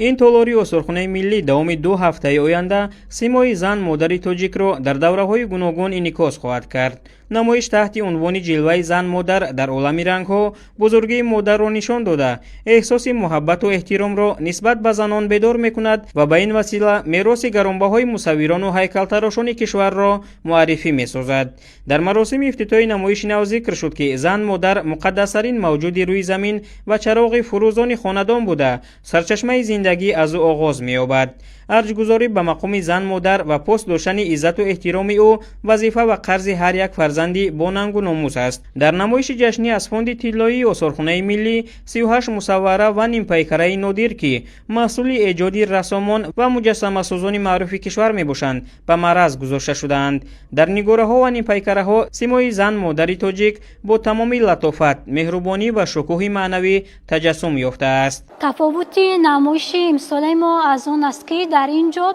Ин толори осорхонаи миллӣ давоми 2 ҳафтаи оянда симои зан модари тоҷикро дар давраҳои гуногун инъикос хоҳад кард. Намоиш таҳти унвони «Ҷилваи зан модар дар олами рангҳо» бузургии модарро нишон дода, эҳсоси муҳаббату эҳтиромро нисбат ба занон бедор мекунад ва ба ин васила мероси гаронбаҳои мусаввирону ҳайкалтарошони кишварро муаррифӣ месозад. Дар маросими ифтитоҳи намоиши нав зикр шуд, ки зан модар муқаддастарин мавҷуди рӯи замин ва чароғи фурӯзони хонадон буда, сарчашмаи зиндагӣ аз ӯ оғоз меёбад. Арҷгузорӣ ба мақоми зан модар ва пос доштани иззату эҳтироми ӯ вазифа ва қарзи ҳар як фарзанди бо нангу номус аст. Дар намоиши ҷашнӣ аз фонди тиллоии осорхонаи миллӣ 38 мусаввара ва нимпайкараи нодир, ки маҳсули эҷоди рассомон ва муҷассамасозони маъруфи кишвар мебошанд, ба маъраз гузошта шудаанд. Дар нигораҳо ва нимпайкараҳо симои зан модари тоҷик бо тамоми латофат, меҳрубонӣ ва шукӯҳи маънавӣ таҷассум ёфтааст. Тафовути намоиши имсолаи мо аз он аст, ки дар ин ҷо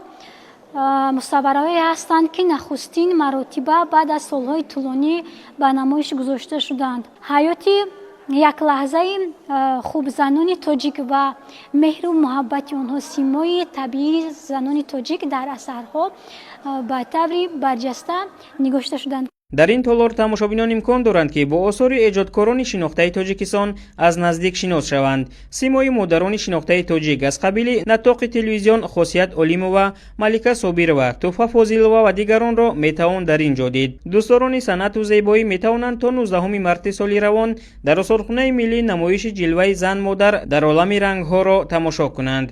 мусаввараҳое ҳастанд, ки нахустин маротиба баъд аз солҳои тӯлонӣ ба намоиш гузошта шуданд. Ҳаёти яклаҳзаи хубзанони тоҷик ва меҳру муҳаббати онҳо, симои табиии занони тоҷик дар асарҳо ба таври барҷаста нигошта шуданд. Дар ин толор тамошобинон имкон доранд, ки бо осори эҷодкорони шинохтаи Тоҷикистон аз наздик шинос шаванд. Симои модарони шинохтаи тоҷик аз қабили наттоқи телевизион Хосият Олимова, Малика Собирова, Тӯҳфа Фозилова ва дигаронро метавон дар ин ҷо дид. Дӯстдорони санъату зебоӣ метавонанд то 19 марти соли равон дар осорхонаи миллӣ намоиши «Ҷилваи зан модар дар олами рангҳоро» тамошо кунанд.